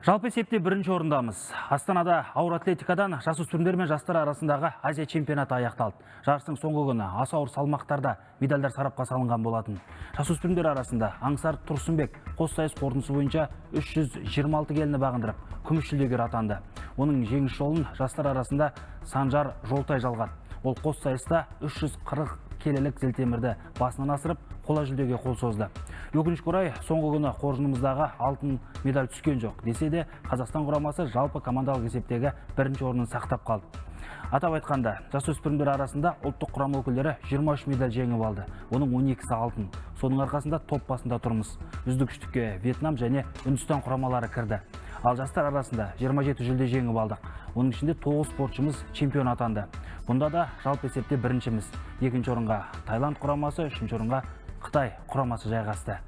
Жалпы есепте бірінші орындамыз. Астанада ауыр атлетикадан жасөспірімдер мен жастар арасындағы Азия чемпионаты аяқталды. Жарыстың соңғы күні аса ауыр салмақтарда медальдар сарапқа салынған болатын. Жасөспірімдер арасында Аңсар Тұрсынбек қос сайыс қорытындысы бойынша 326 келіні бағындырып, күміс жүлдегер атанды. Оның жеңіс жолын жастар арасында Санжар Жолтай жалғады. Ол қос сайыста 340 келілік зілтемірді басынан асырып, қола жүлдеге қол созды. Өкінішке орай, соңғы күні қоржынымыздағы алтын медаль түскен жоқ. Десе де, Қазақстан құрамасы жалпы командалық есептегі бірінші орнын сақтап қалды. Атап айтқанда, жасөспірімдер арасында ұлттық құрама өкілдері 23 медаль жеңіп алды. Оның 12-сі алтын. Соның арқасында топ басында тұрмыз. Үздік үштікке Вьетнам және Үндістан құрамалары кірді. Ал жастар арасында 27 жүлде жеңіп алдық. Оның ішінде 9 спортшымыз чемпион атанды. Бұнда да жалпы есепте біріншіміз. Екінші орынға Таиланд құрамасы, үшінші орынға Қытай құрамасы жайғасты.